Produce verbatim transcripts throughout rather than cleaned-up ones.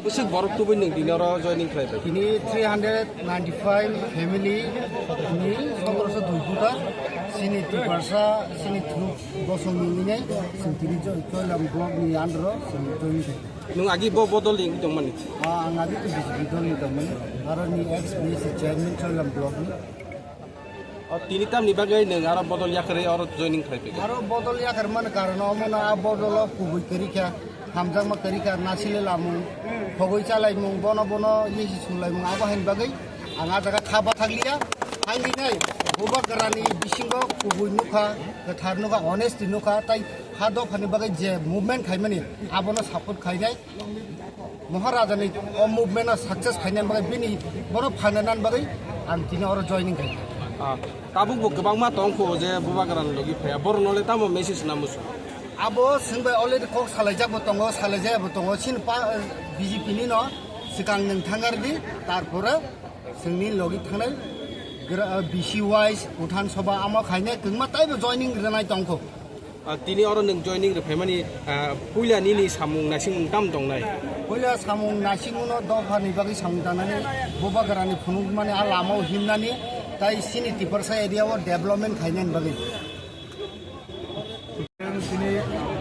Bwswk borok tubui nwng tini oro joining khlai bai? Tini three hundred ninety-five family ni sotoroso dui voter, chini Tiprasa, chini thuk bosong ni nini, chwng tini jo-, Choilam block ni under o chwng joining khlai. Nwng agi bo bodol ni wngwi tongmani? Ah, ang agi to B J P dol ni tongmani, aro ni ex B S C chairman Choilam block ni. O, tini tamni bagwi nwng aro bodol yakarwi oro joining khlai phikha? Aro bodol yakarmani karon omono a bodolo kubui kwrwi kha, hamjakma kwrwi kha, nasile lamung, khogwi chalaimung, bono bono yesi sunglaimung, abo haini bagwi ang a jaga kha bathakliya. Haini nai Bubagrani bisingo kubui nukha, kwthar nukha, honesty nukha, tai ha dophani bagwi je movement khaimani abono support khainai. Maharajani o movement o success khainani bagwi bini bono phananani bagwi ang tini oro joining khai. Ah, tabuk bo kwbangma tongkho je Bubagrani logi phaiya, borokno le tamo message na musu? Abo chwng bai already kok salaijak bo tongo, salaijaya bo tongo, chini pa, B J P ni no swkang nwng thangar di, tarpore chwngni logi thangnai gra-, B C wise, Uthan Sabha amo khainai kwbangma taibo joining rwnai tongkho. Ah, tini oro nwng joining rwphaimani, ah, puila nini samung naisingmung tam tongnai? Puila samung naisingmungno dophani bagwi samung tangnani, Bubagrani phunukmani a lamao himnani, tai chini Tiprasa area o development khainani bagwi. Tini,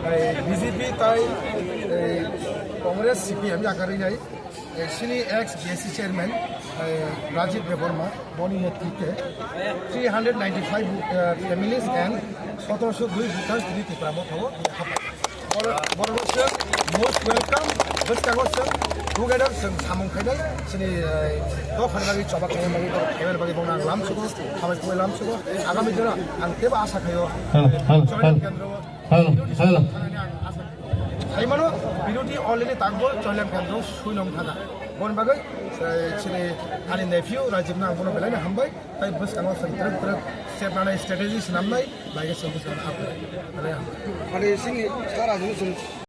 eh, B J P tai, eh, Congress C P M yakarwi nai. Eh, chini ex B S C chairman, eh, Rajib Debbarma, boni netrite three hundred ninety-five, eh, families and sotoroso dui voters tini Tipra Motha o hapai. Boro, boro se most welcome, bwskango se together se samung khainai, chini, eh, dophani bagwi choba khainai bagwi, khainai bagwi bono ang lamsugo, hambai khubui lamsugo, agami dino ang teibo asa khaio. Hello, hello, Choilam hello. Kendro o Hello, hello. Saimano, birodhi already takbo Choilam Kendro suinong thada. Bon bagwi, eh, chini ani nephew Rajib no ang bono belai no hambai, tai bwskango chwng twrwk twrwk step nanai strategy swnamnai, bai khe chwng bwskango hapo. Belai hambai. Ani sini star Rajib no chwng